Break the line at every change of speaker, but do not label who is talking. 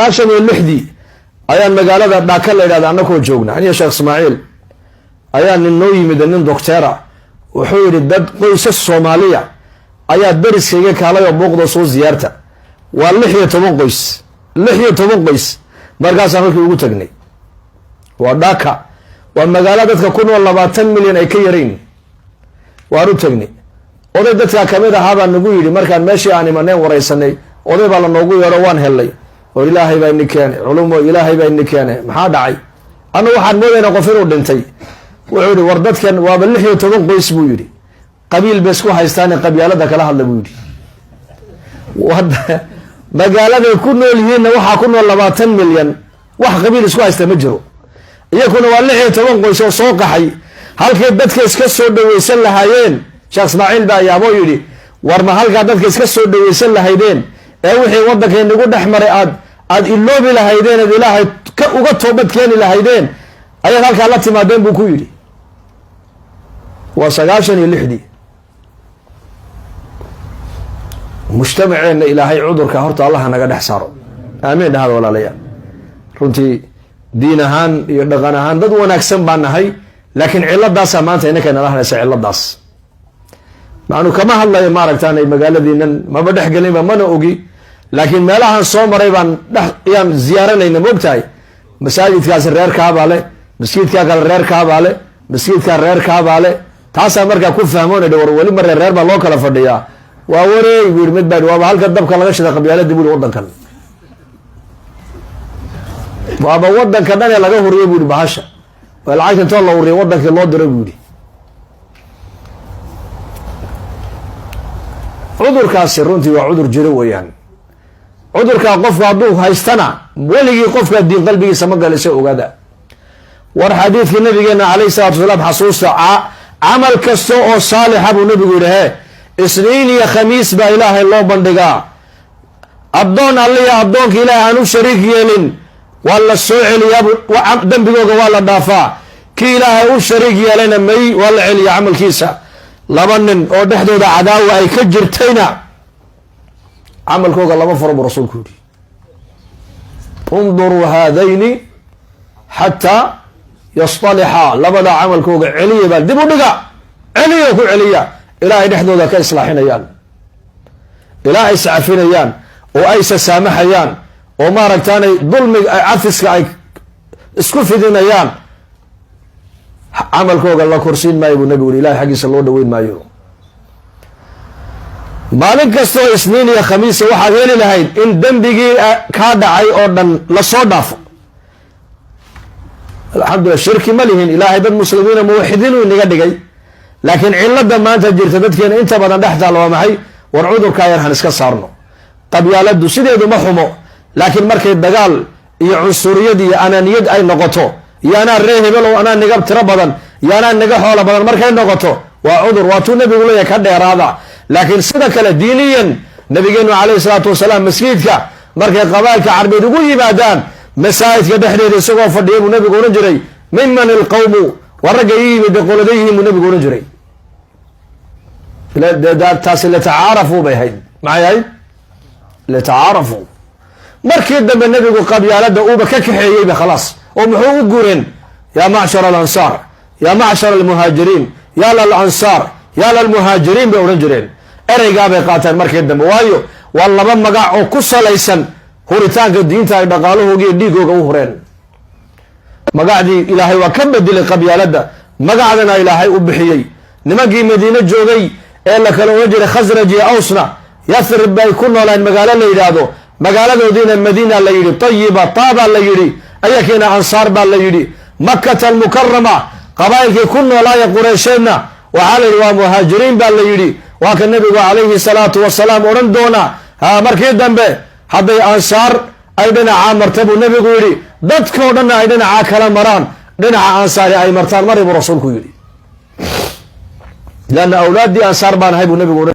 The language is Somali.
96-dii ayaan magaalada Dhaaka la yidhahda annakoo joogna, aniya Sheekh Ismaaciil, ayaa nin noo yimid, nin docteera. Wuxuu yidhi, dad qoysas Soomaaliya ayaa dariskayga kaalay oo booqda, soo ziyaarta. Waa 16 qoys, 16 qoys. Markaasaan halkii ugu tagnay. Waa Dhaka, waa magaalo dadka ku nool 20 milyan ay ka yarayn. Waan u tagnay. Oday dadkaa kamid ahaa baa nagu yidhi, markaan meeshii aan imaneen waraysanay, oday baa la noogu yeedho, waan helnay. War, Ilaahay baa ini keenay, culumo, Ilaahay baa ini keenay, maxaa dhacay? Anna waxaan moodaynaa qof inuu dhintay. Wuxuu yihi, war dadkan waaba 16 qoys, buu yidhi, qabiil bay isku haystaane, qabyaalada kala hadla, buu yidhi. Magaaladay ku nool yihiinna waxaa ku nool 20 milyan, wax qabiil isku haysta ma jiro. Iyakuna waa 16 qoys oo soo qaxay. Halkay dadka iska soo dhaweysan lahaayeen, Sheekh Ismaaciil baa yaaboo yidhi, war ma halkaa dadka iska soo dhaweysan lahaydeen ee wixii waddankay nagu dhex maray aad iloobi lahaydeen, eed Ilaahay ka uga toobad keeni lahaydeen, ayaad halkaa la timaadeen, buu ku yidhi. Waa 96-dii. Mujtamaceenna Ilaahay cudurka horta Allaha naga dhex saaro. Aamiin dhahada, walaalayaal. Runtii diin ahaan iyo dhaqan ahaan dad wanaagsan baan nahay, laakiin ciladaasaa maanta inaka nala hadlaysa. Ciladaas macnu kama hadlayo, maaragtaan, magaaladiinan maba dhex gelinba, mana ogi, laakiin meelahan soo maray baan dhex yaan ziyaaranayna. Maogtahay, masaajidkaasi reerkaabaa le, masjidkaa kale reerkaabaa le, masjidkaa reerkaabaa le. Taasaa markaa ku fahmoona, war weli ma reer reer baa loo kala fadhiyaa. Waa wareey, bu yii mid baa, waaba halka dabka laga shida qabyaalada, bu yii. Wadankan waaba wadanka dhan ee laga huriyay, bu yihi, bahasha waa lacagta intoo la huriyay wadankii loo diray, bu yihi. Cudurkaasi runtii waa cudur jiro weeyaan. Cudurkaa qofku hadduu haystana, weligii qofka diin qalbigiisa ma galisa. Ogaada, war xadiidkii nabigeena calayhi salaatu wasalaam xasuusta. Camal kasta oo saalixa, buu nabigu yidhi, he, Isniin iyo Khamiis baa Ilaahay loo bandhigaa. Addoon Alliya addoonka Ilaahay aan u shariik yeelin waa la soo celiyaa, dembigooga waa la dhaafaa. Kii Ilaahay u shariik yeelayna may, waa la celiyaa camalkiisa. Laba nin oo dhexdooda cadaawa ay ka jirtayna camalkooga lama furo, buu rasuulku yihi. Unduruu haadayni xataa yastalixaa. Labada camalkooga celiya baa dib u dhiga, celiya, ku celiya, ilaa ay dhexdooda ka islaaxinayaan, ilaa ay iscafinayaan oo ay sasaamaxayaan oo maaragtaanay dulmiga cafiska ay isku fidinayaan. Camalkooga la korsiin maayo, buu nabigu yiri, Ilahay xaggiisa loo dhaweyn maayo. Maalin kastoo Isniin iyo Khamiisa waxaad heli lahayd in dembigii kaa dhacay oo dhan lasoo dhaafo. Alxamdulillah, shirki ma lihin. Ilaahay dad muslimiina muwaxidiin uu inaga dhigay, laakiin cilada maanta jirta dadkeena inta badan dhex taalla waa maxay? War cudurkaa yar han iska saarno. Qabyaaladu sideedu ma xumo, laakiin markay dagaal iyo cunsuriyad iyo anaaniyad ay noqoto, iyo anaa ree hebel oo anaa niga tiro badan iyo anaa niga xoola badan markay noqoto, waa cudur. Waa tuu nabigu leeyahay, ka dheeraada. Laakiin sida kale diiniyan, nabigeenu calayhi salaatu wasalaam masjidka markay qabailka carbeed ugu yimaadaan, masaajidka dhexdeeda isagoo fadhiya buu nabigu ohan jiray, miman ilqawmu? Waa ragga ii yimid qolada yihiin, buu nabigu ohan jiray. Taasi litacaarafuu bay ahayd. Maxay ahayd? Litacaarafuu. Markii dambe nabigu qabyaalada uuba ka kaxeeyeyba, khalaas, oo muxuu u guureen? Yaa macshar alansaar, yaa macshar almuhaajiriin, yaa lalansaar, yaa lalmuhaajiriin bay odhan jireen. Ereygaabay qaateen markii dambe, waayo waa laba magac oo ku salaysan huritaanka diinta ay dhaqaalahooga iyo dhiigooga u hureen. Magacdii Ilaahay waa ka bedelay qabyaalada, magacdana Ilaahay u bixiyey. Nimankii Madiine joogay ee la kala odhan jiray Khasraj iyo Awsna, Yathrib bay ku noolaan, magaalo la yidhaahdo, magaaladoodiina Madiina la yidhi, Tayiba taabaa la yidhi, ayakiina Ansaar baa la yidhi. Makata Almukarama qabaa'ilkii ku noolaaya Qureysheedna waxaa la yidhi waa Muhaajiriin baa la yidhi. Waa ka nabigu calayhi salaatu wasalaam odhan doona ha markii dambe, hadday Ansaar ay dhinacaa marta, buu nabigu yidhi, dadkao dhanna ay dhinacaa kala maraan, dhinaca Ansaari ay martaan mari, buu rasuulku yidhi, leanna awlaaddii Ansaar baan ahay, buu nabigu odhan.